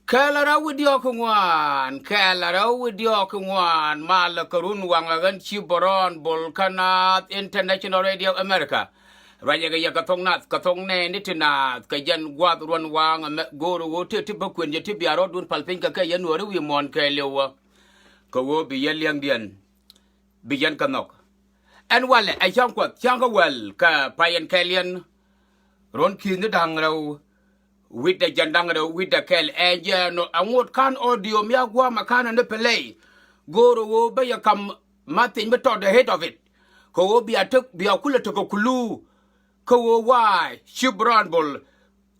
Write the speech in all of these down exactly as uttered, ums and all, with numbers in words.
Kɛl a rɛw wi̱c diɔ̱k kɛ ŋuan, kɛl a rɛw wi̱c diɔ̱k kɛ ŋuan, malɛ kɛ run waŋ ɛ ɣän ci bärɔn bol kä Naath International Radio America. Ruacɛ kɛ yɛ kɛ thok Naath, kɛ thok nɛɛni ti Naath, kɛ jɛn gua̱a̱th ruɔ̱n waŋ ɛmɛ go̱o̱r ɣöö tëë ti bä kuën yɛ ti bia rɔ̱dun päl piny kɛ kɛ yɛn Nuääri wi̱i̱ muɔ̱ɔ̱n kɛɛliw ɛ. Kɛ ɣöö bi yɛ liɛŋdiɛn bi yɛn kɛ nhɔk. Ɛn walɛ ɛ cäŋ Kuɔth cäŋ kä wäl kɛ pay ɛn kɛɛliɛn. Ruɔ̱n ki̱thni da̱ŋ rɛw wi̱cdɛ jiɛn da̱ŋ rɛw wi̱cdɛ kɛl ɛ jɛn ɔ, aŋot ka̱n audio mi a gua̱a̱m a ka̱n ɛn ɛ play. Go̱o̱r ɣöö bä yɛ kam ma thiec mi tɔt the head of it. Kɛ ɣöö bia tek bia kulɛ tekɛ kulu. Kä ɣöö wa̱a̱ ci bärɔn bol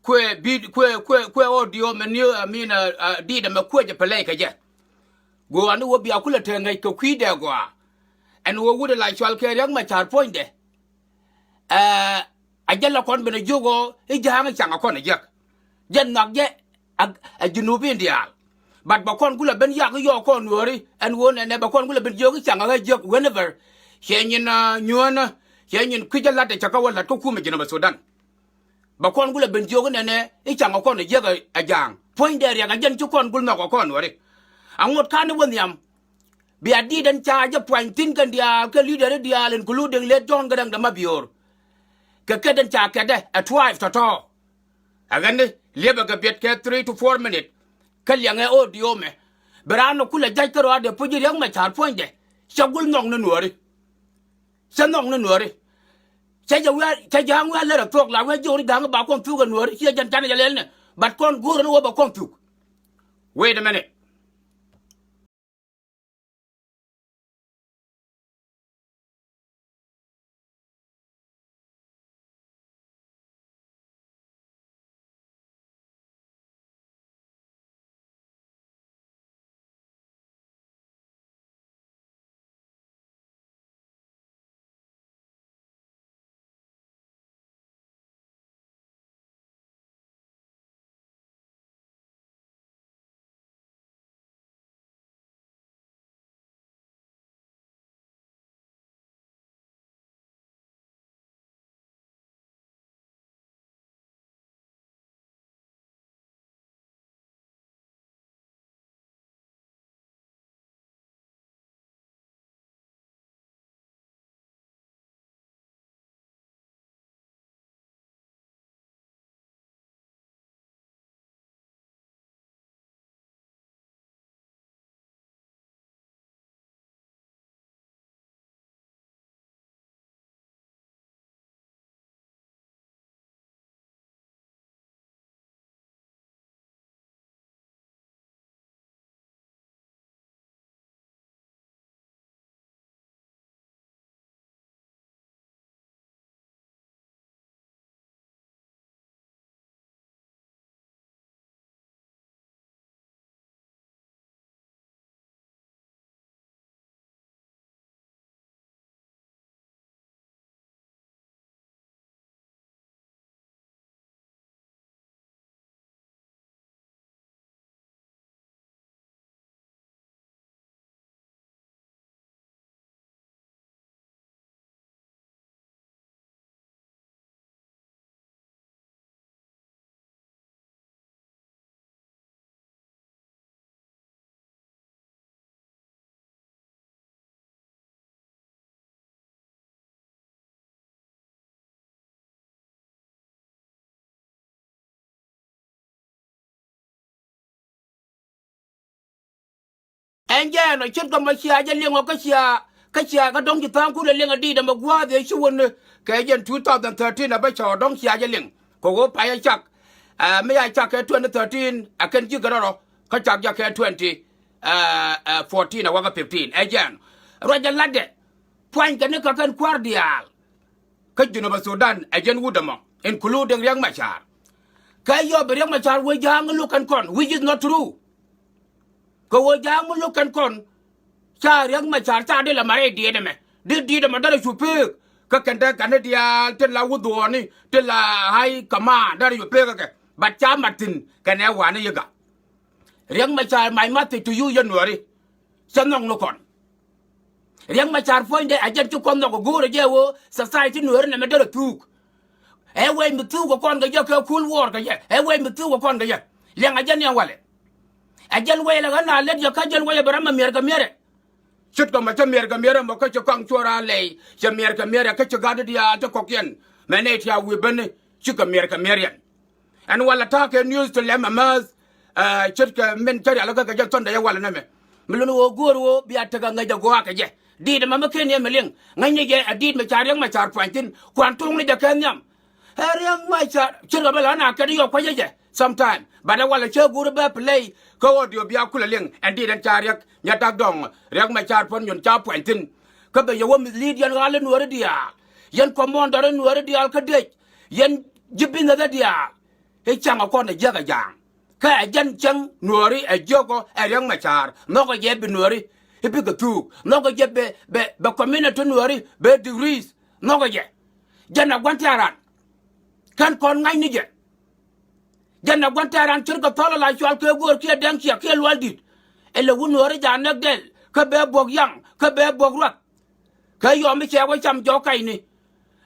kuɛ bit kuɛ kuɛ kuɛ audio mɛ ni, I mean, uh, uh, di̱t ɛmɛ kuɛ jɛ play kɛ jɛ. Go̱o̱r ani ɣöö bia kulɛ te ŋäc kɛ kui̱dɛ gɔaa. Ɛn ɣöö wut ɛ la cɔal kɛ Riɛk Macar puɔ̱nydɛ. Ɛ, a jɛ la kɔn ben a jiök ɣöö i̱ ja̱a̱ŋ i̱ caŋ a kɔn a jiäk. Jɛ nhɔak jɛ a, a Junubin diaal. But bɛ kɔn kulɛ ben yak i̱ yɔɔk kɔn Nuääri ɛn ɣöö nɛnɛ bɛ kɔn kulɛ ben jiök i̱ caŋ a ɣä jiäk whenever. Cɛ nyin, a, nyuäänä, cɛ nyin kui̱c a la̱t ɛ cɛ kä wä la̱t kä kumɛ Junub Sudan. Bɛ kɔn kulɛ ben jiök inɛnɛ i̱ caŋ ɛ kɔn ɛ jiäk ɛ, ɛ ja̱a̱ŋ. Puɔ̱nydɛ Riɛk ɛ jɛn ci kɔn gul nhɔk ɛ kɔn Nuääri. Aŋot ka̱n i̱ wä nhiam. Bia di̱t ɛn ca jɛ puany thi̱n kɛn diaal kɛ leader diaal including late John Garang de Mabior. Kɛ kɛt ɛn ca kɛtdɛ ɛ twelve tɔ̱tɔ̱. Ɛ ɣän ni liepɛ kɛ biɛt kɛ three to four minute. Kä liɛŋɛ audio mɛ. Bi raan ɛ kulɛ ja̱c kärɔaadɛ puc i̱ Riɛk Macar puɔ̱nydɛ. Cɛ gul nhɔk ni Nuääri. Cä nhɔk ni Nuääri. Cä jɛ wi̱i̱, cä jɛ aŋ wi̱i̱ a lär a thuɔ̱k la wi̱i̱ a jiɔk ni ga̱ŋ ba kɔn thuk ɛ Nuääri ciɛ jɛn canɛ jɛ lɛl ni. But kɔn go̱o̱r ni wä ba kɔn thuk. Wait a minute. Ɛn jɛ ɛn ɔ ce̱tkɛ mɔ cia jɛ liŋ ɔ kä cia, kä cia kä dɔ̱ŋ ci tha̱a̱ŋ kun ɛ liŋ ɛ di̱i̱t ɛmɛ gua̱a̱th ëë ci wun ni kɛ jɛn two thousand thirteen ɛ bä cɔɔr dɔ̱ŋ cia jɛ liŋ. Kɛ ɣöö pay ɛ cak, ɛ, mi a cak kɛ twenty thirteen ɛ kɛn ji̱ gɛ rɔrɔ kä cak jɛ kɛ twenty, ɛ, ɛ, fourteen ɛ wäkä fifteen ɛ jɛn. Ruac ɛ la̱tdɛ puany kɛ ni kɛ kɛn kua̱r diaal. Kä Junub Sudan ɛ jɛn wut ɛmɔ including Riɛk Macar. Kɛ yɔp bi Riɛk Macar wee ja̱a̱ŋ lo̱k kɛn kɔn, which is not true. Kɛ wee ja̱a̱ŋ mi lo̱k kɛn kɔn ca Riɛk Macar ca di la marɛ diet ɛmɛ, di diet ɛmɛ derɛ cu peek. Kä kɛn te kɛn diaal ti la wudhuɔɔni ti la high command derɛ cu peek kɛ. But ca mat thi̱n kɛn ɛ wa̱a̱ni yi̱kä. Riɛk Macar, my message to you yɛn Nuääri. Cä nhɔk ni kɔn. Riɛk Macar puɔ̱nydɛ a jɛn ci kɔn nhɔk go̱o̱rɛ jɛ ɣöö society Nuääri nɛmɛ derɛ thuuk. Ɛ wec mi thuuk kɛ kɔn kɛ jɛ kɛ kul wuɔɔr kɛ jɛ. Ɛ wec mi thuuk kɛ kɔn kɛ jɛ. Liɛŋ a jɛn ni ɛ walɛ. Ɛ jɛn wecɛ lɛ ɣän a lät yɛ kä jɛn wecɛ bɛ ram mɛ miɛɛr kɛ miɛɛrɛ. Ce̱tkɛ mɛ cä miɛɛr kɛ miɛɛrɛ mɔ kä ci kaŋ cuɔr a lɛy, cɛ miɛɛr kɛ miɛɛrɛ kä ci gat diaal cä kɔkiɛn. Mɛ nɛy ti a wi̱i̱ ben cikɛ miɛɛr kɛ miɛɛr yɛn. Ɛn walɛ ta̱a̱ kɛ news ti lɛm amäth. Ce̱tkɛ min cä rialikä kɛ jɛ Sunday ɛ walɛ nɛmɛ. Mi luni ɣöö go̱o̱r ɣöö bia tekɛ ŋäc ɛ gɔaa kɛ jɛ. Diit ɛmɛ mi ken yɛ mi liŋ ŋäcni jɛ ɛ diit mi ca Riɛk Macar pua̱ny thi̱n kuan tuŋni jɛ kɛ nhiam. Ɛ Riɛk Macar ce̱tkɛ bä la na kɛt yɔk kua̱cä jɛ sometime. But ɛ walɛ cä go̱o̱r bɛ play kä audio bia kulɛ liŋ ɛn diit ɛn ca Riɛk Nyadak Dɔŋ Riɛk Macar puɔ̱n nyun ca pua̱ny thi̱n. Kä bɛ yɛ wä mislead yɛn ɣa̱l i̱ nuɔ̱ɔ̱ri diaal. Yɛn commander i̱ nuɔ̱ɔ̱ri diaal kä dec. Yɛn ji̱ business ɛ diaal. I̱ ca̱ŋ ɛ kɔn ɛ jiäk ɛ ja̱a̱ŋ. Kä ɛ jɛn cäŋ nuɔ̱ɔ̱ri ɛ jiäk ɔ ɛ Riɛk Macar nhɔkɛ jɛ bi nuɔ̱ɔ̱ri. I̱ bikɛ thuuk nhɔkɛ jɛ bɛ bɛ bɛ community nuɔ̱ɔ̱ri bɛ degrees nhɔkɛ jɛ. Jɛn ɛ gua̱n tɛ̈ran. Kän kɔn ŋa̱cni jɛ. Jɛn ɛ gua̱n tɛ̈ran ce̱tkɛ thɔl ala cual kɛ go̱o̱r kiɛ Dɛŋ Ciɛk kiɛ Lual Di̱t. Ɛ lɛ wut nuɔ̱ɔ̱ri ja̱a̱n näk dɛl kä bɛ buɔ̱k yaŋ kä bɛ buɔ̱k ruath. Kɛ yɔm mi cɛ wä cam jɔk kacni.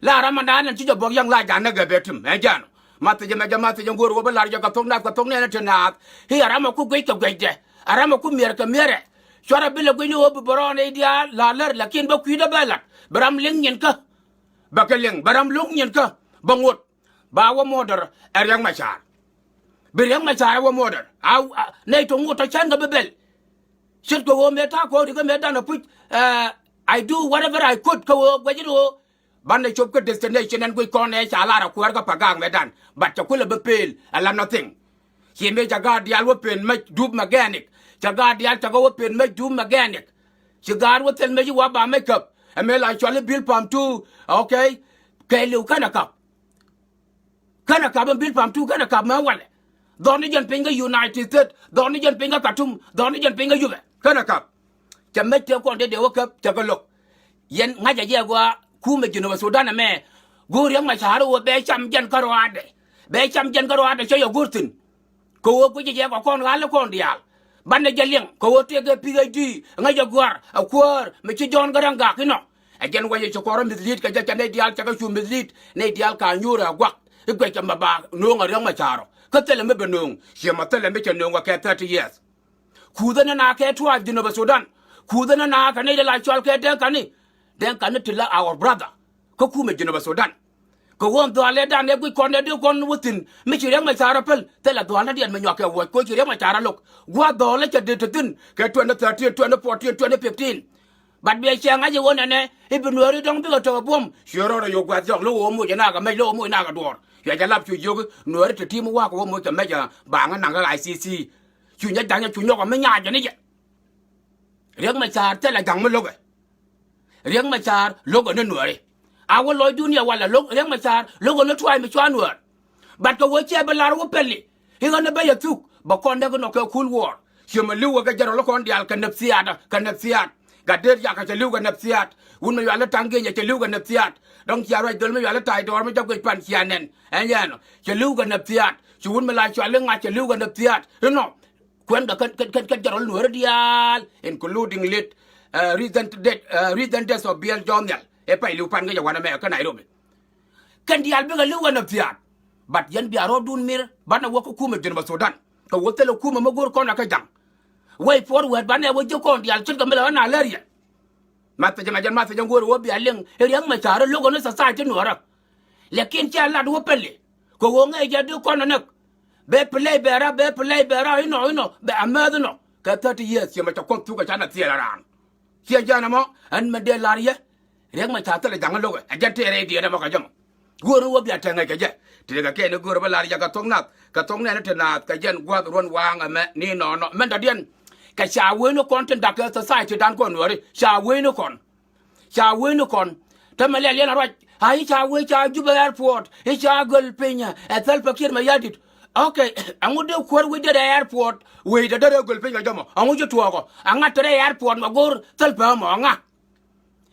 La ram andan ɛn ci jɛ buɔ̱k yaŋ la ja̱a̱n näk ɛ bɛ tim ɛ jɛn ɔ. Mathicɛ mɛ jɛ mathicɛ go̱o̱r wä bä lar jɛ kɛ thok nath kɛ thok nɛɛnɛ ti naath. I̱ ɛ ram ɛ ku guic kɛ guicdɛ ɛ ram ɛ ku miɛr kɛ miɛrɛ. Cuarɛ bi lɛ guic ni ɣöö bi bɛ rɔɔn ɛ diaal la lär lakin bä kui̱dä bɛ lat bi ram liŋ nyin kä. Bä kɛ liŋ bä ram lo̱k nyin kä bä ŋot. Ba wä murder ɛ Riɛk Macar. Bi Riɛk Macar ɛ wä murder a nɛy tɔ̱ ŋot tɔ̱ cän kɛ bi bɛl. Ce̱tkɛ ɣöö mëë ta̱a̱ kɔɔri kä mëë danɛ puc. I do whatever I could kä ɣöö guɛcit ɣöö banɛ cop kä destination ɛn guic kɔn ɛ ca lar ɛ kuäär kä Pagak mëë dan. But cɛ kulɛ bi pel ɛ la nothing. Ci mëë cɛ gaat diaal wä pen mec dup mechanic. Cɛ gaat diaal cɛ kɛ wä pen mec dup mechanic. Ci gaat wä thil mec i̱ wa ba mec käp. Ɛ mëë la cual i̱ Bilpam tu. Okay. Kɛɛliw känɛ kap. Känɛ kap in Bilpam tu känɛ kap mɛ walɛ. Dhɔr ni jɛn piny kä United States dhɔr ni jɛn piny kä Khartoum dhɔr ni jɛn piny kä Jubɛ känɛ kap. Cɛ mec tëë kɔn dee dee wä käp cɛ kɛ lo̱k. Yɛn ŋa̱cä jɛ gɔaa kumɛ Jinub Sudan ɛmɛ. Go̱o̱r Riɛk Macar wä bɛ cam jɛn kä ruaadɛ. Bɛ cam jɛn kä ruaadɛ cä yɛ go̱o̱r thi̱n. Kɛ ɣöö guicɛ jɛ kɛ kɔn ɣa̱l kɔn diaal. Banɛ jɛ liɛŋ kɛ ɣöö tëëkɛ P H D ŋäcɛ gua̱a̱r ɛ kuäär mi ci Jɔ̱ɔ̱n Garaŋ Gak inɔ. Ɛ jɛn wecɛ ci kɔrä mislead kɛ jɛ cɛ nɛy diaal cɛ kɛ cu mislead nɛy diaal ka nyuurɛ ɛ guak. I̱ guɛcɛ mɛ ba nööŋ ɛ Riɛk Macar ɔ kä thilɛ mi bɛ nööŋ. Ciɛ mɛ thilɛ mi cɛ nööŋ ɛ kɛ thirty years. Kuuthä ni na kɛ tua̱a̱c Jinub Sudan. Kuuthä ni na kɛ nɛy dee la cɔal kɛ Dɛŋkani. Dɛŋkani ti la our brother. Kä kumɛ Jinub Sudan. Kɛ ɣöö ɛn dhɔalɛ dan ɛ guic kɔn ɛ dee kɔn wä thi̱n mi ci Riɛk Macar ɛ päl thilɛ dhɔalɛ diɛn mi nyuak kɛ wuɔ̱c kɛ ɣöö ci Riɛk Macar ɛ lo̱k. Gua̱a̱th dhɔalɛ cɛ dee te thi̱n kɛ twenty thirteen, twenty fourteen, twenty fifteen. But bia cɛ ŋa̱c i̱ ɣöö nɛnɛ i̱ bi Nuääri dɔ̱ŋ bikɛ tɔ̱ ɛ buɔ̱m. Ciɛ rɔɔdɛ yo̱o̱k gua̱th jɔk lo̱k ɣöö moc ɛn a kɛ mɛc lo̱k ɣöö moc ɛn a kɛ duɔ̱ɔ̱r. Cuɛ jɛ lap cu jiök Nuääri te ti̱i̱m wa̱a̱ kɛ ɣöö moc kɛ mɛc a ba ŋä naŋ kä I C C. Cu nyɛ ja̱ŋ cu nyɔk ɛ mi nyaacɛ ni jɛ. Riɛk Macar thilɛ ja̱ŋ mi lo̱kɛ. Riɛk Macar lo̱kɛ ni Nuääri. A wä lɔcdun yɛ walɛ lo̱k Riɛk Macar lo̱kɛ ni tua̱a̱c mi cua Nuäär. But kɛ wä cɛ bi lar wä pɛli i̱ ɣän ni bä yɛ thuk bɛ kɔn däk inɔ kɛ kul wuɔɔr. Ciɛ mɛ li̱w wä kɛ jɛrɔl kɔn diaal kɛ nafsiyat kɛ nafsiyat. Gat der yakɛ cɛ li̱w kɛ nafsiyat. Wut mi yuali ta̱ŋ gi̱nyɛ cɛ li̱w kɛ nafsiyat. Dɔ̱ŋ cia ruac dhöl mi yuali ta̱a̱c dɔɔr mi jɔk guic pan cia nɛn ɛn yɛn ɔ cɛ li̱w kɛ nafsiyat. Ci wut mi la cuali ŋa̱c cɛ li̱w kɛ nafsiyat inɔ. Kuɛn kɛ kɛn kɛn kɛn kɛn jɛ rɔl Nuääri diaal including late recent death, recent death of Biɛl Jɔn Nhial. Ɛ pay li̱w pan kɛ jɛ wanɛ mɛ kä Nairobi. Kɛn diaal bikɛ li̱w kɛ nafsiyat. But yɛn bia rɔɔdun mir banɛ wä kä kumɛ Jinub Sudan kɛ wä thilɛ kumɛ mi go̱o̱r kɔn ɛ kä ja̱ŋ. Way forward banɛ wä ji̱ kɔn diaal ce̱tkɛ mi lɛ ɣän a lär yɛ. Mathicɛ mɛ jɛn mathicɛ go̱o̱r wä bia liŋ i̱ Riɛk Macar lo̱kɛ ni society Nuäärä. Lakin cɛ lat wä pɛli kɛ ɣöö ŋäc jɛ di kɔn ɛ näk. Bɛ play bɛ ra bɛ play bɛ ra inɔ inɔ bɛ amääth inɔ kɛ thirty years ciɛ mɛ cɛ kuɔth thuk ɛ canɛ thiɛl ɛ raan. Ciɛ jɛn ɛmɔ ɛn mɛ dee lar yɛ. Riɛk Macar thilɛ ja̱ŋ lo̱kɛ ɛ jɛn tëë rɛy diɛɛt ɛmɔ kɛ jɛ mɔ. Go̱o̱r ni wä bia tɛŋ ɛ kɛ jɛ ti kɛ kɛn i̱ go̱o̱r bä lar yɛ kɛ thok nath kɛ thok nɛn i̱ ti naath kɛ jɛn gua̱th ruɔ̱n waaŋ ɛmɛ ni nɔɔnɔ mɛn dɔ̱diɛn. Kɛ ca wee ni kɔn tin da̱k kɛ society dan kɔn Nuääri ca wee ni kɔn. Ca wee ni kɔn. Te mɛ lɛl yɛn a ruac a i̱ ca wee ca Jubɛ airport i̱ ca göl piny ɛ Salva Kiir Mayardit. Okay. Ɛŋu dee kuäär wec derɛ airport wec dee derɛ göl piny kɛ jɔmɔ ɛŋu ci tuɔɔkɔ. Ɛŋa te rɛy airport mɛ go̱o̱r Salva ɛmɔ ɛŋa.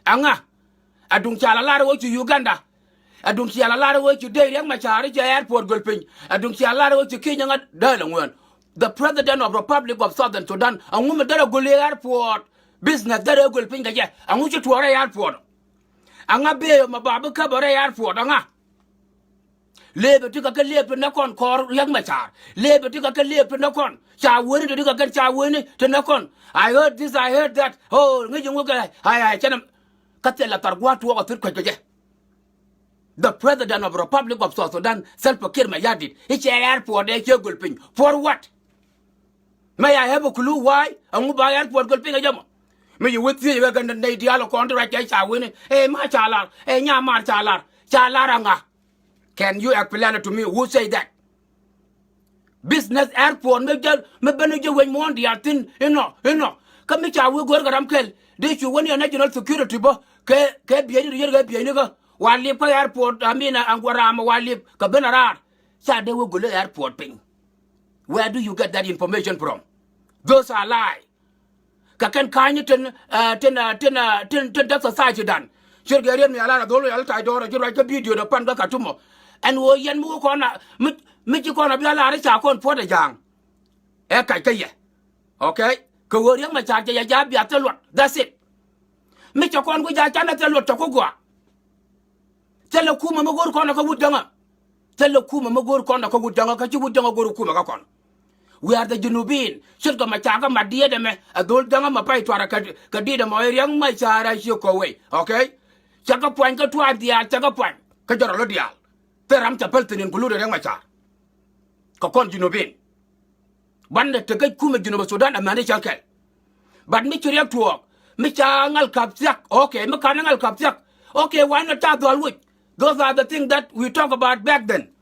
Ɛŋa. Aduŋ ca la lar ɣöö ci Uganda. Aduŋ cia la lar ɣöö ci dee Riɛk Macar i̱ cɛ airport göl piny. Aduŋ cia la lar ɣöö ci Kenya ŋa dee la ŋuɛn. The president of Republic of Southern Sudan ɛŋu mi derɛ göl i̱ airport. Business derɛ göl piny kɛ jɛ ɛŋu ci tuɔɔk rɛy airport. Aŋa bee mɛ ba bi käp rɛy airport aŋa. Leep ɛ ti kɛ kɛ leep ti nä kɔn kɔɔr Riɛk Macar. Leep ɛ ti kɛ kɛ leep ti nä kɔn. Ca weni ti ti kɛ kɛn ca weni ti nä kɔn. I heard this, I heard that. Oh, ŋi̱c ŋu kɛ, ai, ai, cɛn ɛm. Kä thilɛ thar gua̱a̱th tuɔɔk a thut kuec kɛ jɛ. The president of Republic of South Sudan, Salva Kiir Mayardit, i̱ cɛ airport ɛ cɛ göl piny. For what? May I have a clue why? Ɛŋu ba airport göl piny ɛ jɛ mɔ? Mi yi wä thiec wä kɛ nɛy diaal kɔn ti ruac kɛ ca weni. Ɛ ma ca lar. Ɛ nya mar ca lar. Ca lar aŋa? Can you explain it to me? Who say that? Business airport mi jɛ mi ben jɛ wec muɔ̱ɔ̱n diaal thi̱n inɔ inɔ. Kä mi ca wee go̱o̱r kɛ ram kɛl dee cu wen yɛ national security bä kɛ kɛ bieyni ri yet kɛ bieyni kä wa lip kä airport, I mean, aŋ guɔ ram wa lip kɛ ben a raar. Ca dee wee go̱o̱r airport piny. Where do you get that information from? Those are lie. Kɛ kɛn ka̱ny tin, eh, tin, eh, tin, eh, tin, tin däk society dan. Cier kɛ riet mi ala ra dhol yal tay dɔɔr ci ruac kä video dɔ pan kä Khartoum. Ɛn ɣöö yɛn mi wä kɔn a, mi, mi ci kɔn a bi ala ri ca kɔn puɔt a ja̱a̱ŋ. Ɛ kac kä yɛ. Okay? Kɛ ɣöö Riɛk Macar cɛ yɛ ja̱a̱ biath thil luɔt. That's it. Mi cɛ kɔn ku ja̱a̱ canɛ thil luɔt cɛ ku gɔaa. Thilɛ kumɛ mi go̱o̱r kɔn ɛ kä wut jäŋä. Thilɛ kumɛ mi go̱o̱r kɔn ɛ kä wut jäŋä kä ci wut jäŋä go̱o̱r kumɛ kä kɔn. We are the Junubin. Ce̱tkɛ mɛ ca kä mat diet ɛmɛ ɛ dhol jäŋä mɛ pay tuarɛ kɛ, kɛ diet ɛmɛ ɛ Riɛk Macar a cië kɔ wei. Okay? Cɛ kɛ puany kä tuaar diaal cɛ kɛ puany. Kä jɔrɔ lɔ diaal. Thil ram cɛ päl thi̱n including Riɛk Macar. Kɛ kɔn Junubin. Banɛ tekɛ kumɛ Junub Sudan amäni cä kɛl. But mi ci riɛk tuɔɔk mi ca ŋal kap thiak. Okay, mi kan ŋal kap thiak. Okay, why not ca dhual wic? Those are the things that we talk about back then.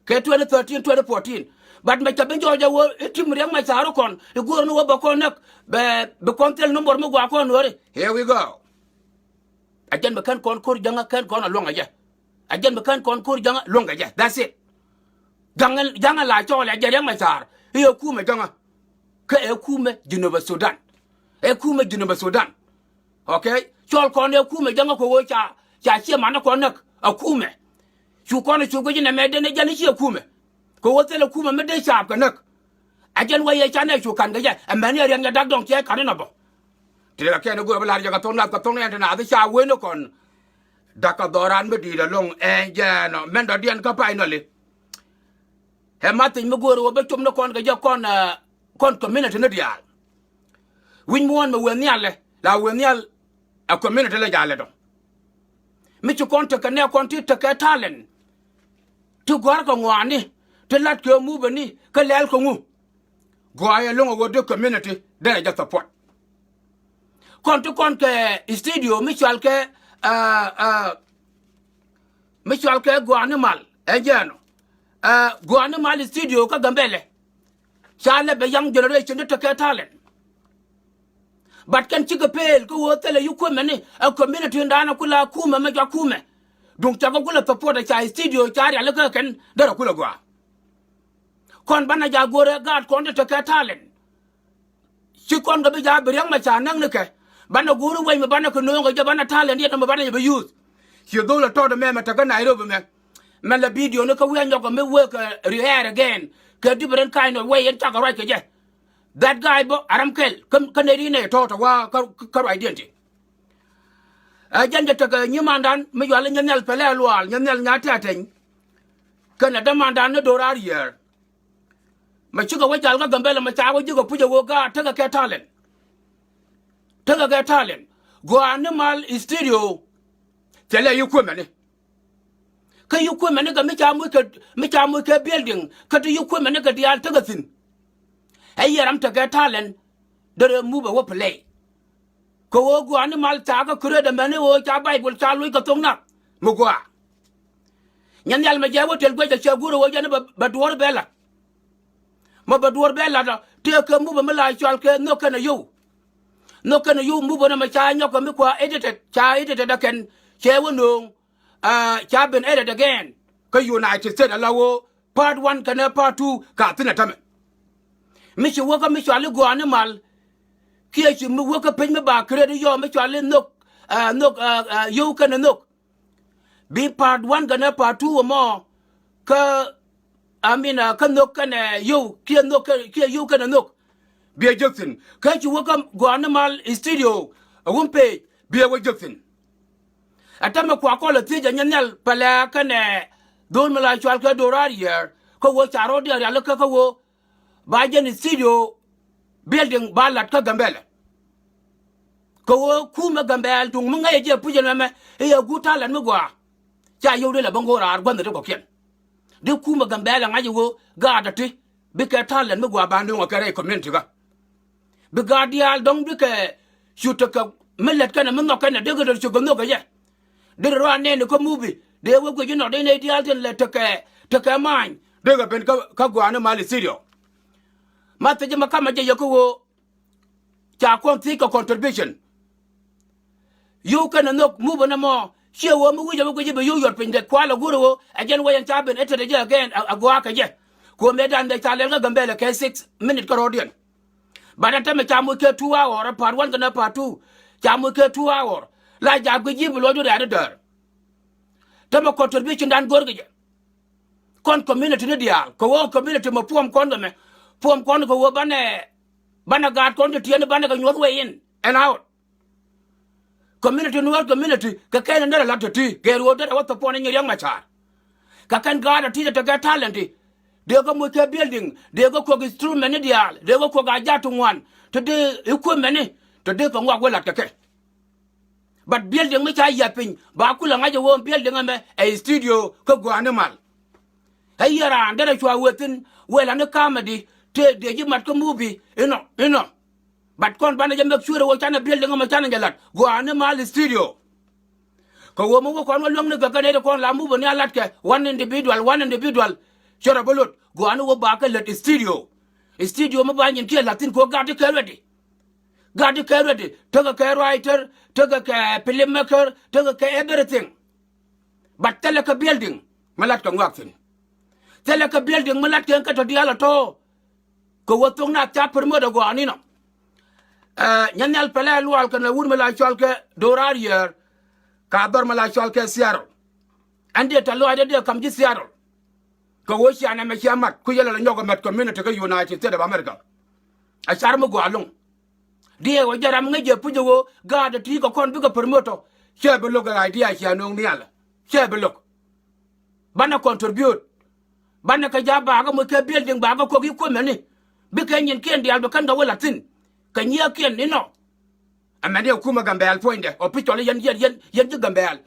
Kɛ twenty thirteen, twenty fourteen. But mɛ ca bi jɔɔc a wä i̱ tim Riɛk Macar kɔn i̱ guɔr ni wä bɛ kɔn näk bɛ bi kɔn thil number mi gua kɔn weri. Here we go. A jɛn mi kɛn kɔn ko̱r jäŋä kɛn kɔn a luäŋ a jɛ. A jɛn mi kɛn kɔn ko̱r jäŋä luäŋ a jɛ. That's it. Jäŋä, jäŋä la cɔɔl a jɛ Riɛk Macar. I̱ ɛ kumɛ jäŋä. Kä ɛ kumɛ Junub Sudan. Ɛ kumɛ Junub Sudan. Okay? Cɔɔl kɔn ɛ kumɛ jäŋä kɛ ɣöö ca, ca ciɛ manä kɔn näk. A kumɛ. Cu kɔn cu guic nɛmɛ den ɛ jɛn i̱ ciɛ kumɛ. Kɛ ɣöö thilɛ kumɛ mi dee caap kɛ näk. A jɛn wä yɛ canɛ cu ka̱n kɛ jɛ. Ɛ mɛn yɛ riɛn yɛ dak dɔ̱ŋ ciɛ ka̱n inɔ bä. Tëë kɛ kɛn i̱ go̱o̱r bi la̱r jɛ kɛ thok nath kɛ thok ni ɛn ti naath i̱ ca wen i̱ kɔn. Dak kɛ dhɔran mi di̱i̱t ɛlɔ̱ŋ ɛn jɛɛn ɔ mɛn dɔ̱diɛn kä pay nɔli. Ɛ ma thiny mi go̱o̱r i̱ wä bi com ni kɔn kɛ jɛ kɔn, ɛ, kɔn community ni diaal. Wi̱c muɔ̱ɔ̱n mi wee nhial ɛ la wee nhial ɛ community lɛ jaal ɛ dɔ̱ŋ. Mi ci kɔn tekɛ nɛ kɔn ti tekɛ talent. Ti gɔ̱a̱r kɛ ŋɔaani ti lat kɛ mupɛ ni kä lɛl kɛ ŋu. Gɔaa yɛ lo̱ŋ a ɣöö dee community derɛ jɛ support. Kɔn ti kɔn kɛ studio mi cɔal kɛ, ah, ah, mi cɔal kɛ Gɔaa ni Mal ɛn jɛɛn ɔ. Ah, Gɔaa ni Mal studio kä Gambɛlɛ. Ca lɛ bɛ young generation ti tekɛ talent. But kɛn cikɛ peel kä ɣöö thilɛ yi kumɛ ni ɛ community in da̱a̱n a kula kumɛ mɛ jɔak kumɛ. Duŋ cakɛ kulɛ support ɛ ca studio ca rialikä kɛn derɛ kulɛ gɔaa. Kɔn banɛ ja go̱rɛ gaat kɔn ti tekɛ talent. Ci kɔn kɛ bi ja bi riäŋ mɛ ca näk ni kɛ. Banɛ go̱ri wec mi banɛ kɛ nööŋ kɛ jɛ banɛ talent yet mi banɛ jɛ bi use. Ci dhol ɛ tɔt ɛmɛ mɛ tekɛ Nairobi mɛ. Mɛ lɛ video ni kä wi̱i̱ a nyɔk kɛ mi wek kɛ rehear again. Kɛ different kind of way yɛn cakɛ ruac kɛ jɛ. That guy bä a ram kɛl kä, kä nɛy ri nɛy tɔ̱ tɔ̱ wa kä, kä ruacdiɛn ti. Ɛ jɛn jɛ tekɛ nyimandan mi yual i̱ Nyanhial Pɛlɛ Luaal, Nyanhial Nyatia Teny. Kɛnɛ dämandan ni do̱raar yiëër. Mɛ cikɛ wä jal kä Gambɛlɛ mɛ ca wä ji̱ kɛ puc ɛ ɣöö gaat tekɛ kɛ talent. Tekɛ kɛ talent. Gɔaa ni Mal studio. Thilɛ yi kuëmɛni. Kä yi kuëmɛni kɛ mi ca muc kɛ, mi ca muc kɛ building kä ti yi kuëmɛni kɛ diaal tekɛ thi̱n. Ɛ yɛ ram tekɛ talent derɛ mupɛ wä play. Kɛ ɣöö Gɔaa ni Mal ca kä create ɛmɛni ɣöö ca Baibol ca loc kɛ thok nath mi gɔaa. Nyanhial mɛ jɛ wä tel guec ɛ cɛ guur ɣöö jɛn bɛ, bɛ duɔ̱ɔ̱r bɛ la̱t. Mɛ bɛ duɔ̱ɔ̱r bɛ la̱t ɔ tëëkɛ mupɛ mi la cɔal kɛ nhök kɛnɛ yio̱w. Nhök kɛnɛ yio̱w mupɛ nɔmɔ ca nyɔk kɛ mi kua edited, ca edited ɛ kɛn cɛ wä nööŋ. Ah, ca ben edit again kä United States ala ɣöö part one kɛnɛ part two ka thi̱n ɛ tämɛ. Mi ci wäkä mi cɔal i̱ Gɔaa ni Mal kiɛ ci mi wäkä pec mi ba create i̱ yɔɔ mi cɔal i̱ nhök, ah, nhök, ah, ah, yio̱w kɛnɛ nhök. Bi part one kɛnɛ part two ɛmɔ kä, I mean, ah, kä nhök kɛnɛ yio̱w kiɛ nhök kɛ, kiɛ yio̱w kɛnɛ nhök. Biɛ jek thi̱n kä ci wäkä Gɔaa ni Mal studio ɛ wun page biɛ wä jek thi̱n. Ɛ tämɛ kua kɔl ɛ thiec ɛ Nyanhial Pɛlɛ kɛnɛ Dhol mi la cual kɛ Do̱raar Yɛɛr kä ɣöö ca rɔ̱diɛn rialikä kä ɣöö ba jɛn studio building ba la̱t kä Gambɛlɛ. Kɛ ɣöö kumɛ Gambɛl duŋ mi ŋäcɛ jɛ pucɛ mɛmɛ i̱ ɛ guut talent mi gɔaa. Ca yio̱w dee lɛ bä ŋo̱o̱r raar gua̱nh ti kɔ̱kiɛn. Dee kumɛ Gambɛl ɛ ŋa̱c ɛ ɣöö gaat ɛ ti bikɛ talent mi gɔaa ba nööŋ ɛ kɛ rɛy community kä. Bi gaat diaal dɔ̱ŋ bikɛ cu tekɛ mi lät kɛnɛ mi nhɔk kɛnɛ dee kɛ dee cu kɛ nhök kɛ jɛ. Dee rɔ a nɛɛni kä movie dee wä guic inɔ dee nɛy diaal tin lɛ tekɛ tekɛ ma̱a̱ny dee kɛ ben kä gua̱a̱ni mal studio. Ma thiec ma kamɛ jɛ yɛ kä ɣöö ca kɔn thiec kɛ contribution. Yio̱w kɛnɛ nhök movie nɛ mɔ ciɛ ɣöö mi wi̱c ɛ mi guic i̱ bi yio̱w yɔt piny dee kual ɛ go̱r ɛ ɣöö ɛ jɛn wä yɛn ca ben ɛ tetɛ jɛ again ɛ gua̱a̱k kɛ jɛ. Kuɔ̱mɛ dan dee ca lɛl kä Gambɛlɛ kɛ six minute kä rɔ̱diɛn. But ɛn tämɛ ca moc kɛ two hour, part one kɛnɛ part two. Ca moc kɛ two hour. La jaak guic ji̱ bi luɔcdu rɛ̈ɛ̈t däär. Tämɛ contribution dan go̱rkɛ jɛ. Kɔn community ni diaal kɛ ɣöö community mɛ puɔm kɔn kɛ mɛ. Puɔm kɔn kɛ ɣöö banɛ banɛ gaat kɔn ti tiɛɛni banɛ kɛ nyuɔ̱th way in and out. Community Nuer community kɛ kɛn in derɛ la̱t teti gɛɛr ɣöö derɛ wä thopɔn in nyi Riɛk Macar. Kɛ kɛn gaat ɛ ti tekɛ talent ti dee kɛ moc kɛ building dee kɛ kuɔk instrument ni diaal dee kɛ kuɔk a jat ti ŋuan ti dee equipment ni ti dee kɛ ŋuak wä la̱t kɛ kɛ. But building mi ca yiath piny ba kulɛ ŋa̱c ɛ ɣöö building ɛmɛ ɛ studio kä gua̱a̱ni mal. Ɛ yiɛ raan derɛ cua wee thi̱n wee la̱t ni comedy tëë dee ji̱ mat kä movie inɔ inɔ. But kɔn banɛ jɛ make sure ɛ ɣöö canɛ building ɛmɛ canɛ jɛ la̱t gua̱a̱ni mal studio. Kɛ ɣöö mi wä kɔn wä luäŋni kɛ kɛn ëë ti kɔn la movie ni a la̱tkɛ one individual one individual. Cɛ rɔ bi lot gua̱a̱ni wä ba kɛ lät studio. Studio mi ba nyin kiɛ la̱t thi̱n kɛ ɣöö gat ti kɛ ready. Gat ti kɛ ready tekɛ kɛ writer tekɛ kɛ filmmaker tekɛ kɛ everything. But thilɛ kɛ building mi la̱t kɛ ŋuak thi̱n. Thilɛ kɛ building mi la̱t kɛ kä tɔ diaal ɛ tɔ̱. Kɛ wä thok nath ca promote ɛ gɔaa ninɔ. Ɛ nyɛ nhial pɛlɛ lual kɛnɛ wut mi la cɔl kɛ Do̱raar Yɛɛr. Ka dhɔr mi la cɔl kɛ Seattle. Ɛn dee tɛ lɔaacdɛ dee kam ji̱ Seattle. Kɛ ɣöö cia nɛmɛ cia mat ku yɛlɛ lɛ nyɔk ɛ mɛt community kä United States of America. A car mi gɔaa loŋ. Diɛɛk ɣöö jɛ ram ŋäc jɛ puc ɛ ɣöö gaat ɛ ti̱i̱ kɛ kɔn bikɛ promote tɔ. Cɛ bi lo̱k ɛ idea cia nööŋ nhial. Cɛ bi lo̱k. Banɛ contribute. Banɛ kɛ ja̱ bakä moc kɛ building bakä kɔk equipment ni. Bikɛ nyinkiɛn diaal bi kɛn kɛ wä la̱t thi̱n kɛ nyiëëkiɛn inɔ. Ɛmɛn yɛ kumɛ Gambɛɛl puɔ̱nydɛ official yɛn yɛn yɛn yɛn ji̱ Gambɛɛl.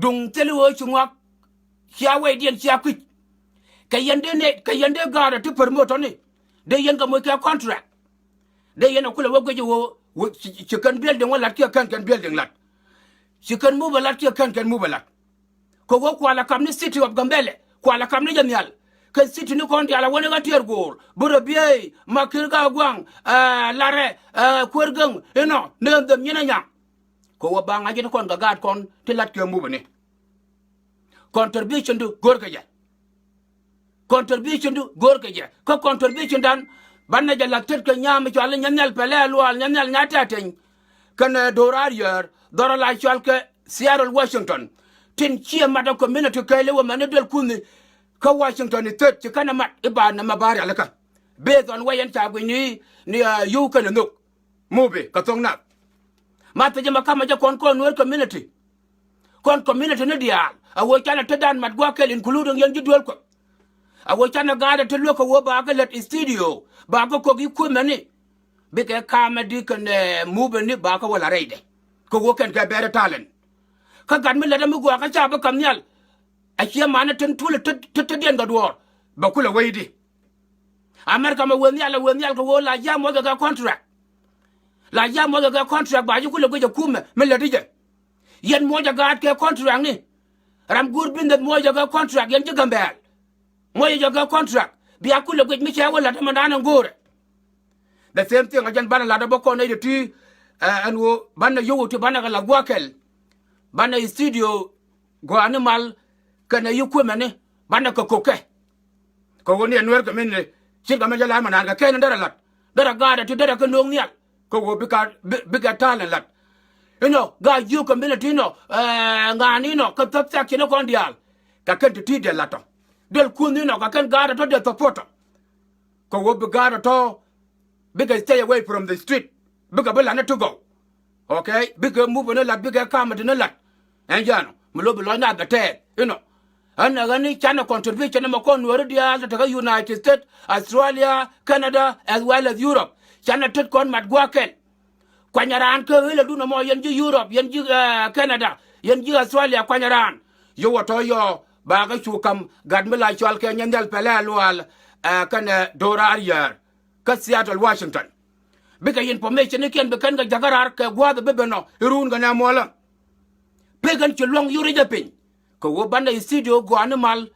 Duŋ thil ɣöö ci ŋɔak cia wɛydiɛn cia kui̱c. Kɛ yɛn dee nɛ kɛ yɛn dee ga̱a̱r ɛ ti promote tɔni. Dee yɛn kɛ moc kɛ contract. Dee yɛn ɛ kulɛ wä guic ɣöö ci kɛn building wä la̱t kiɛ kɛn kɛn building la̱t. Ci kɛn move ɛ la̱t kiɛ kɛn kɛn move ɛ la̱t. Kɛ ɣöö kualɛ kap ni city of Gambɛlɛ kualɛ kap ni jɛ nhial. Kɛ city ni kɔn diaal a wä ni ɣän tiɛɛr go̱o̱r bi rɔ biey Makir Ga̱a̱ Gua̱a̱ŋ, ɛ Larɛ, ɛ Kuer Gäŋ inɔ ni ɣän dhɛm nyin ɛ nyaŋ. Kɛ ɣöö ba ŋa̱c ni kɔn kɛ gaat kɔn ti la̱t kɛ move ni. Contribution du go̱o̱r kɛ jɛ. Contribution du go̱o̱r kɛ jɛ kä contribution dan. Banɛ jɛ la̱th tet kɛ nyaam mi cɔal i̱ Nyɛn Nhial Pɛlɛ Luaal Nyɛn Nhial Nyatateny. Kɛnɛ Do̱raar Yɛɛr dhɔrɔ la cɔal kɛ Seattle Washington. Tin ciɛ mat ɛ community kɛɛli wä mɛn i̱ duel kunh i̱ kä Washington i̱ thöt ci kɛnɛ mat i̱ ba nɛmɛ ba rialikä. Based on wä yɛn ca guic ni ni a yio̱w kɛnɛ nhök. Movie kɛ thok nath. Ma thiec ɛmɛ kamɛ jɛ kɔn kɔn Nuer community. Kɔn community ni diaal a ɣöö canɛ tetdan mat gua̱a̱th kɛl including yɛn ji̱ duel Kuɔth. A ɣöö canɛ gaatdɛ ti luäk kɛ ɣöö ba kɛ lät studio ba kɛ kɔk equipment ni. Bikɛ comedy kɛnɛ movie ni ba kɛ wä la rɛydɛ. Kɛ ɣöö kɛn kɛ bɛɛr talent. Kä gat mi lätdä mi gua̱a̱k kä ca bi ka̱m nhial. A ciɛ manɛ tin tuul ti ti diɛn kɛ duɔ̱ɔ̱r bɛ kulɛ wecdi. America mɛ wee nhial ɛ wee nhial kɛ ɣöö la ji̱ a muɔckɛ kɛ contract. La ji̱ a muɔckɛ kɛ contract ba ji̱ kulɛ guic ɛ kumɛ mi lätdi jɛ. Yɛn muɔcɛ gaat kɛ contract ni. Ram guur business muɔcɛ kɛ contract yɛn ji̱ Gambɛɛl. Muɔcɛ jɛ kɛ contract bia kulɛ guic mi cɛ wä la̱t ɛmɛndan ɛn go̱o̱rɛ. The same thing a jɛn banɛ la̱t ɛ bä kɔn nɛy ti ti ɛn ɣöö banɛ yio̱w ti banɛ kɛ la̱t gua̱a̱th kɛl. Banɛ studio gɔaa ni mal kɛnɛ equipment ni banɛ kɛ ko̱kɛ. Kɛ ɣöö ni ɛ Nuer community cit kɛ mɛ jɛ la ɛmɛ naan kɛ kɛn in derɛ la̱t derɛ gaatdɛ ti derɛ kɛ no̱o̱ŋ nhial. Kɛ ɣöö bikɛ bikɛ talent la̱t. Inɔ gaa yio̱w community inɔ ŋa̱a̱n inɔ kɛ thäk thɛk ci ni kɔn diaal. Kɛ kɛn ti ti dee la̱t tɔ duel kunh inɔ kɛ kɛn gaatdɛ tɔ dee support tɔ. Kɛ ɣöö bi gaatdɛ tɔ bikɛ stay away from the street. Bikɛ bi la̱t ni ti gɔw. Okay, bikɛ movie ni la̱t bikɛ comedy ni la̱t. Ɛn jɛn ɔ mi lo̱ bi lɔc naath bɛ tɛɛth inɔ. Ɣän ɛ ɣän i̱ canɛ contribution ɛmɔ kɔn Nuääri diaal tɔ̱ tekä United States, Australia, Canada, as well as Europe. Canɛ tet kɔn mat gua̱a̱th kɛl. Kuany ɛ raan kä ɣöölädun ɛmɔ, yɛn ji̱ Europe, yɛn ji̱, eh, Canada, yɛn ji̱ Australia, kuany ɛ raan. Yio̱w ɛ tɔ̱ yɔɔ, bakɛ cu ka̱m gat mi la cɔal kɛ Nyandhial Pɛlɛ Lual, eh, kɛnɛ Do̱raar Yäär kä Seattle, Washington. Bikɛ information ikiɛn bi kɛn kɛ jakä raar kɛ gua̱a̱th ɛ bi ben ɔ i̱ ruun kɛ nɛ muɔlä. Pek ɛn ci luɔ̱ŋ yuric ɛ piny. Kɛ ɣöö banɛ studio gɔaani mal.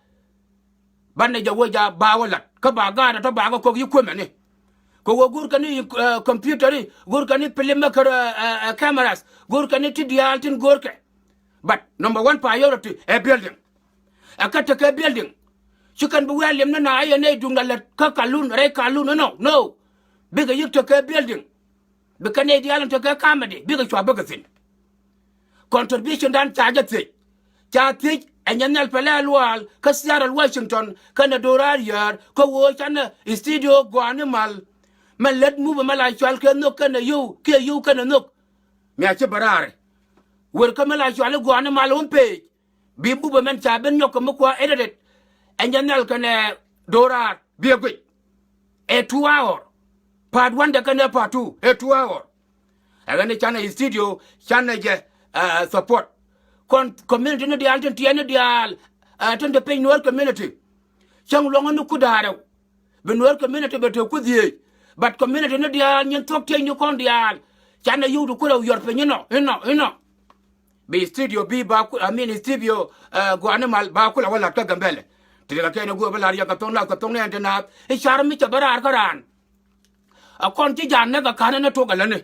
Banɛ jɛ wec a ba wä lat kä ba gaat ɛ tɔ̱ ba kɛ kɔk yi kuemɛni. Kɛ ɣöö go̱o̱rkɛ ni, eh, computer i̱, go̱o̱rkɛ ni film maker, eh, eh, eh, cameras, go̱o̱rkɛ ni ti diaal tin go̱o̱rkɛ. But number one priority ɛ building. Ɛ kä tekɛ building. Ci kɛn bi wɛɛl liɛm ni na ayɛ nɛy duŋdɛ lät kä kalun rɛy kalun inɔ. No. Bikɛ yi̱k tekɛ building. Bikɛ nɛy diaal in tekɛ kamɛdi bikɛ cua bikɛ thi̱n. Contribution dan ca jɛ thiec. Ca thiec ɛ Nyandhial Pɛlɛ Lual kä Seattle, Washington, kɛnɛ Do̱raar Yäär kä ɣöö canɛ studio gɔaani mal. Mɛ lät mupɛ mɛ la cɔal kɛ nhök kɛnɛ yio̱w kiɛ yio̱w kɛnɛ nhök. Mia ci bɛ raarɛ. Wer kä mɛ la cɔal i̱ gɔaani mal home page. Bi mupɛ mɛn ca ben nyɔk kɛ mi kua edited. Ɛ Nyandhial kɛnɛ Do̱raar bi ɛ guic. Ɛ two hour. Part one dɛ kɛnɛ part two. Ɛ two hour. Ɛ ɣän i̱ canɛ studio canɛ jɛ, eh, support. Kɔn community ni diaal tin tiɛɛni diaal, eh, tin te piny Nuäär community. Cäŋ luɔ̱ŋä ni ku da̱a̱rɛw. Bi Nuäär community bɛ te ku dhieec. But community ni diaal nyin thuɔ̱k tiecni kɔn diaal. Canɛ yio̱w ti ku rɛw yuɔr piny inɔ, inɔ, inɔ. Bi studio bi ba ku, I mean studio, eh, gɔaani mal ba kulɛ wä la̱t kä Gambɛlɛ. Ti kɛ kɛn ɛ go̱o̱r bä la̱r yɛ kɛ thoŋ nath kɛ thoŋ nɛɛn ti naath. I̱ car mi cɛ bä raar kä raan. A kɔn ci ja̱a̱n näk a ka̱n ɛn ɛ tok a läni.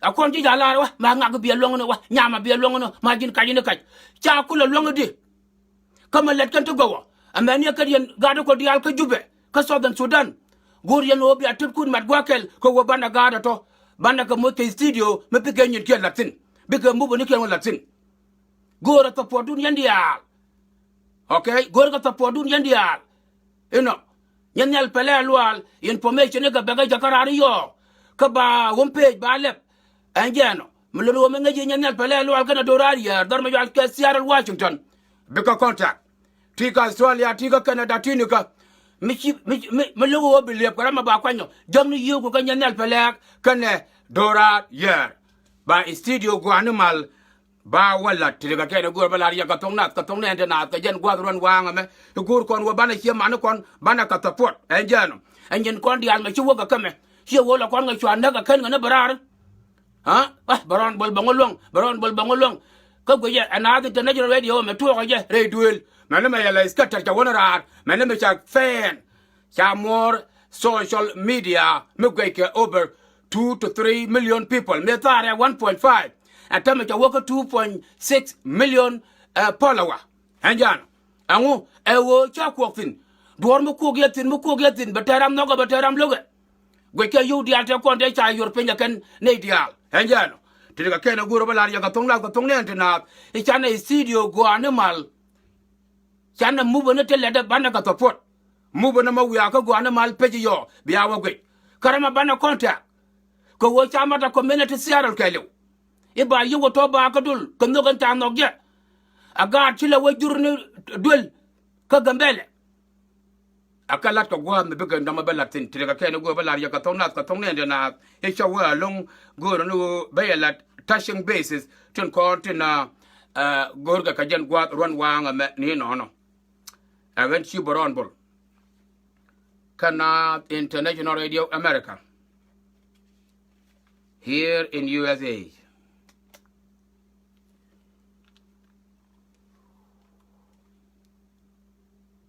A kɔn ci ja̱a̱n la̱r wä ma ŋak biɛ luɔ̱ŋni wä nyam a biɛ luɔ̱ŋni ma ji̱n kac ni kac. Ca kulɛ luɔ̱ŋ di. Kä mi lɛt kɛn ti gɔwä. Ɛmɛn yɛ kɛ yɛn gaat kɔ diaal kä Jubɛ kä Southern Sudan. Go̱o̱r yɛn ɣöö bia tëpkun mat gua̱a̱th kɛl kɛ ɣöö banɛ gaat ɛ tɔ̱. Banɛ kɛ moc kɛ studio mi pikɛ nyin kiɛ la̱t thi̱n. Bikɛ mupɛ ni kiɛn wä la̱t thi̱n. Go̱o̱rɛ support dun yɛn diaal. Okay, go̱o̱rɛ kɛ support dun yɛn diaal. Inɔ. Nyandhial Pɛlɛ Lual information ikɛ bɛ kɛ jakä raar i̱ yɔɔ. Kä ba home page ba lɛp. Ɛn jɛɛn ɔ. Mi lon ɣöö mi ŋäc i̱ Nyandhial Pɛlɛ Lual kɛnɛ Do̱raar Yäär dhɔr mi yual kɛ Seattle, Washington. Bikɛ contact. Ti kä Australia, ti kä Canada, ti ni kä. Mi ci, mi, mi, mi lo̱k ɣöö bi liɛp kɛ ram mi ba kuany ɔ. Jäkni yio̱w ku kä Nyandhial Pɛlɛ kɛnɛ Do̱raar Yäär. Ba studio gɔaani mal. Ba wä la̱t ti kɛ kɛn i̱ go̱o̱r bä la̱r yɛ kɛ thoŋ nath kɛ thoŋ nɛɛn ti naath kɛ jɛn gua̱th ruɔ̱n waaŋ ɛmɛ. I̱ go̱o̱r kɔn wä banɛ ciɛ mani kɔn banɛ kɛ support ɛn jɛɛn ɔ. Ɛn jɛn kɔn diaal mɛ ci wä kɛ kämɛ ciɛ wä lɔ kɔn kɛ cua näk kɛ kɛn kɛ ni bɛ raar. Ha? Bɛ rɔɔn bol bäŋ luɔ̱ŋ, bɛ rɔɔn bol bäŋ luɔ̱ŋ. Kä guicɛ ɛ naath international radio mɛ tuɔɔkɛ jɛ rɛy duëël. Mɛni mɛ yɛ lɛ i̱ kɛ tɛr cɛ wä ni raar mɛni mɛ ca fan. Ca muɔ̱ɔ̱r social media mi guɛckɛ over two to three million people. Mi thaarɛ one point five. Ɛ tämɛ ca wä kä two point six million, eh, follower. Ɛn jɛɛn ɔ. Ɛŋu ɛ ɣöö ca kuɔk thi̱n. Duɔ̱ɔ̱r mi kuɔk yɛ thi̱n, mi kuɔk yɛ thi̱n bɛ tɛɛr ram nhɔkɛ, bɛ tɛɛr ram lo̱kɛ. Guickɛ yio̱w diaal tëë kɔn tëë ca yuɔr piny ɛ kɛn nɛy diaal. Ɛn jɛɛn ɔ. Ti kɛ kɛn ɛ go̱o̱r bä la̱r yɛ kɛ thoŋ nath kɛ thoŋ nɛɛn ti naath. I̱ canɛ studio gɔaani mal. Canɛ mupä ni ti lɛtdä banɛ kɛ support. Mupä ni mɛ wiaa kä gɔaa ni mal pec yɔɔ bia wä guic. Kä ram a banɛ contact. Kɛ ɣöö ca mat a community Seattle kɛɛliw. I̱ ba yiëk wä tɔ̱ ba kä dul kɛ nhök ɛn ca nhɔk jɛ. A gaat ci lɛ wä jur ni duël kä Gambɛlɛ. A kɛ lat kɛ gua̱a̱th mi bikɛ nɔmɔ bä lat thi̱n. Ti kɛ kɛn i̱ go̱o̱r bä lat yɛ kɛ thok nath kɛ thok nɛɛn ti naath. I̱ cä wee ɛlɔ̱ŋ go̱o̱r ni ɣöö bä yɛ lat touching bases tin kɔn tin, ah, go̱o̱rkɛ kɛ jɛn gua̱a̱th ruɔ̱n waaŋ ɛmɛ ni nɔnɔ. Ɛ ɣän ci bɛ rɔɔn bol kä Naath International Radio America here in U S A.